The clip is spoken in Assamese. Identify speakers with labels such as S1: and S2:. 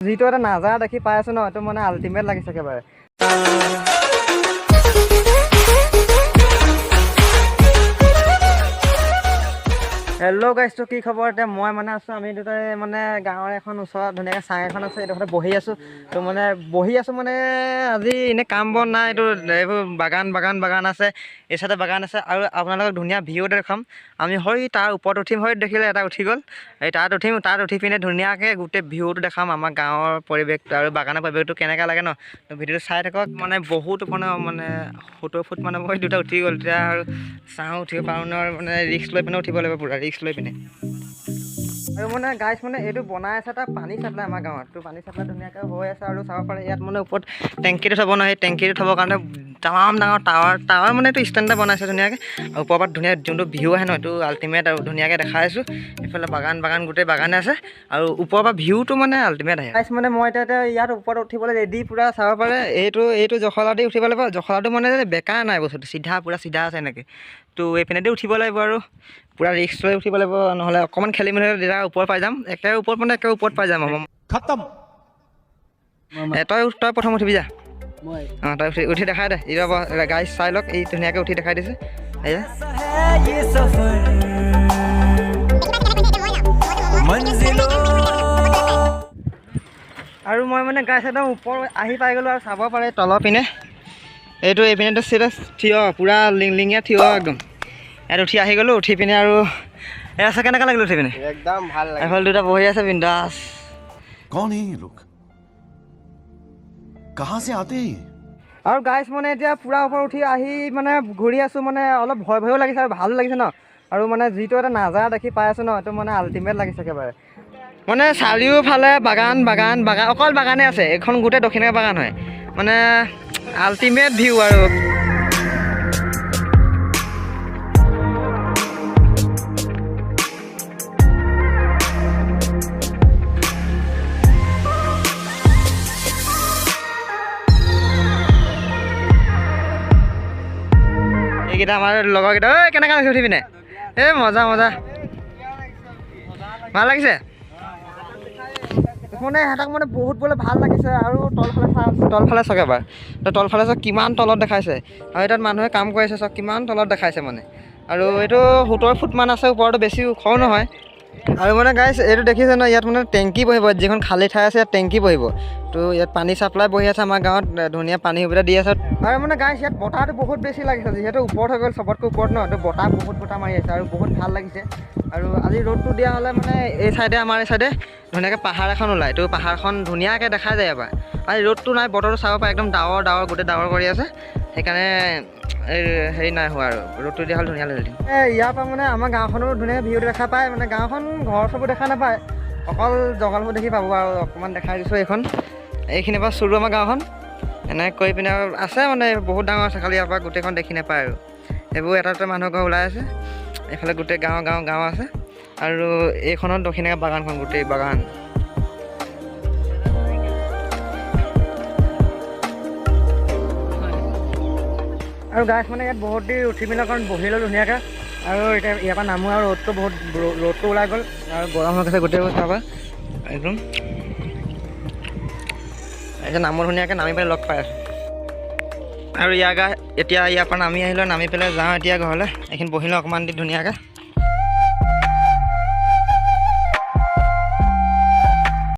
S1: যিটো এটা নাজাৰা দেখি পাই আছো ন, এইটো মানে আল্টিমেট লাগিছে একেবাৰে। হেল্ল' গাইজ, তো কি খবৰ? এতিয়া মই মানে আছোঁ, আমি দুটাই মানে গাঁৱৰ এখন ওচৰত ধুনীয়াকৈ চাং এখন আছে, এইডোখৰতে বহি আছোঁ। তো মানে বহি আছোঁ মানে আজি এনেই কাম বন নাই। এইটো এইবোৰ বাগান বাগান বাগান আছে, এই চাইডে বাগান আছে আৰু আপোনালোকক ধুনীয়া ভিউ এটা দেখাম আমি। হয় তাৰ ওপৰত উঠিম, হয় দেখিলে এটা উঠি গ'ল, এই তাত উঠিম। তাত উঠি পিনে ধুনীয়াকৈ গোটেই ভিউটো দেখাম, আমাৰ গাঁৱৰ পৰিৱেশটো আৰু বাগানৰ পৰিৱেশটো কেনেকুৱা লাগে ন। তো ভিডিঅ'টো চাই থাকক। মানে বহুত মানে মানে 70 ফুট মানে মই দুটা উঠি গ'ল। তেতিয়া আৰু চাওঁ উঠিব পাৰোঁ নোৱাৰোঁ, মানে ৰিস্ক লৈ পিনে উঠিব লাগিব, পূৰা ৰিস্ক লৈ পিনে। আৰু মানে গাইজ মানে এইটো বনাই আছে এটা পানী চাপ্লাই আমাৰ গাঁৱত। তো পানী চাপ্লাই ধুনীয়াকৈ হৈ আছে আৰু চাব পাৰে ইয়াত মানে ওপৰত টেংকিটো থ'ব নহয়, সেই টেংকিটো থ'বৰ কাৰণে তামাম ডাঙৰ টাৱাৰ টাৱাৰ মানে এইটো ষ্টেণ্ড এটা বনাইছে ধুনীয়াকৈ। আৰু ওপৰৰ পৰা ধুনীয়া যোনটো ভিউ আহে ন, এইটো আল্টিমেট আৰু ধুনীয়াকৈ দেখাই আছোঁ। এইফালে বাগান বাগান গোটেই বাগানে আছে আৰু ওপৰৰ পৰা ভিউটো মানে আল্টিমেট আহে। গাইজ মানে মই এতিয়া ইয়াত ওপৰত উঠিবলৈ ৰেডি, পূৰা চাব পাৰে। এইটো জখলা দি উঠিব লাগিব। জখলাটো মানে বেকা নাই, বস্তুটো চিধা, পূৰা চিধা আছে এনেকৈ। তো এইপিনেদি উঠিব লাগিব আৰু পূৰা ৰিস্ক লৈ উঠিব লাগিব, নহ'লে অকণমান খেলি মেলি হ'লে তেতিয়া ওপৰত পাই যাম, একে ওপৰত মানে একে ওপৰত পাই যাম।
S2: খতম।
S1: তই তই প্ৰথম উঠিবি যা। অঁ, তই উঠি উঠি দেখাই দে। এই গাইজ চাই লওক, এই ধুনীয়াকৈ উঠি দেখাই দিছে। এয়া আৰু মই মানে গাইজ একদম ওপৰ আহি পাই গ'লোঁ আৰু চাব পাৰে তলৰ পিনে। এইটো এইপিনেতো চিধা থিয়, পূৰা লিংলিঙীয়া থিয় একদম। ইয়াত উঠি আহি গ'লোঁ, উঠি পিনে আৰু এয়া আছে। কেনেকুৱা লাগিল উঠি পিনে?
S3: একদম ভাল লাগে।
S1: এইফালে দুটা বহি আছে বিন্দাছ।
S2: कौन है ये लोग, कहां से आते हैं ये?
S1: আৰু গাইজ মানে এতিয়া পূৰা ওপৰত উঠি আহি মানে ঘূৰি আছোঁ, মানে অলপ ভয় ভয়ো লাগিছে আৰু ভালো লাগিছে ন। আৰু মানে যিটো এটা নাজাৰা দেখি পাই আছোঁ ন, এইটো মানে আল্টিমেট লাগিছে একেবাৰে। মানে চাৰিওফালে বাগান বাগান বাগান, অকল বাগানে আছে। এইখন গোটেই দক্ষিণে বাগান হয়, মানে আল্টিমেট ভিউ। আৰু এইকেইটা আমাৰ লগৰকেইটা। ঐ, কেনেকুৱা লাগিছে উঠি পিনে? এই মজা মজা, ভাল লাগিছে। মানে সিহঁতক মানে বহুত বোলে ভাল লাগিছে। আৰু তলফালে চা, তলফালে চাওক এবাৰ, তো তলফালে চাওক কিমান তলত দেখাইছে। আৰু তাত মানুহে কাম কৰি আছে, চাওক কিমান তলত দেখাইছে মানে। আৰু এইটো 70 ফুটমান আছে ওপৰতো, বেছি ওখও নহয়। আৰু মানে গাইজ এইটো দেখিছে ন, ইয়াত মানে টেংকি বহিব, যিখন খালী ঠাই আছে ইয়াত টেংকি বহিব। তো ইয়াত পানী চাপ্লাই বহি আছে আমাৰ গাঁৱত, ধুনীয়া পানী সুবিধা দি আছে। আৰু মানে গাইজ ইয়াত বতাহটো বহুত বেছি লাগিছে, যিহেতু ওপৰত হৈ গ'ল, চবতকৈ ওপৰত ন, তো বতাহ বহুত বতাহ মাৰি আছে আৰু বহুত ভাল লাগিছে। আৰু আজি ৰ'দটো দিয়া হ'লে মানে এই চাইডে আমাৰ এই চাইডে ধুনীয়াকৈ পাহাৰ এখন ওলায়, তো পাহাৰখন ধুনীয়াকৈ দেখা যায় এবাৰ। আজি ৰ'দটো নাই, বতৰটো চাব পাৰে একদম ডাৱৰ ডাৱৰ গোটেই ডাৱৰ কৰি আছে, সেইকাৰণে এই হেৰি নাই হোৱা। আৰু ৰ'দটো দিয়া হ'লে ধুনীয়া লাগিল। এই ইয়াৰ পৰা মানে আমাৰ গাঁওখনৰো ধুনীয়া ভিউটো দেখা পায়। মানে গাঁওখন ঘৰ চবো দেখা নাপায়, অকল জংঘলবোৰ দেখি পাব। আৰু অকণমান দেখাই দিছোঁ, এইখন এইখিনিৰ পৰা চুৰু আমাৰ গাঁওখন এনেকৈ কৰি পিনে আছে, মানে বহুত ডাঙৰ আছে, খালি ইয়াৰ পৰা গোটেইখন দেখি নাপায়। আৰু এইবোৰ এটা এটা মানুহৰ ঘৰ ওলাই আছে, এইফালে গোটেই গাঁও গাঁও গাঁও আছে। আৰু এইখনত দক্ষিণে বাগানখন গোটেই বাগান। আৰু গাইজ মানে ইয়াত বহুত দেৰি উঠি পিনে অকণ বহি ল'লোঁ ধুনীয়াকৈ। আৰু এতিয়া ইয়াৰ পৰা নামো। আৰু ৰ'দটো বহুত, ৰ'দটো ওলাই গ'ল আৰু গৰম হৈ গৈছে গোটেইবোৰ চাব একদম। এতিয়া নামো ধুনীয়াকৈ, নামি পেলাই লগ পাই আছোঁ। আৰু ইয়াৰ গা এতিয়া ইয়াৰ পৰা নামি আহিলোঁ, নামি পেলাই যাওঁ এতিয়া ঘৰলৈ। এইখিনি বহি লওঁ অকণমান দেৰি ধুনীয়াকৈ।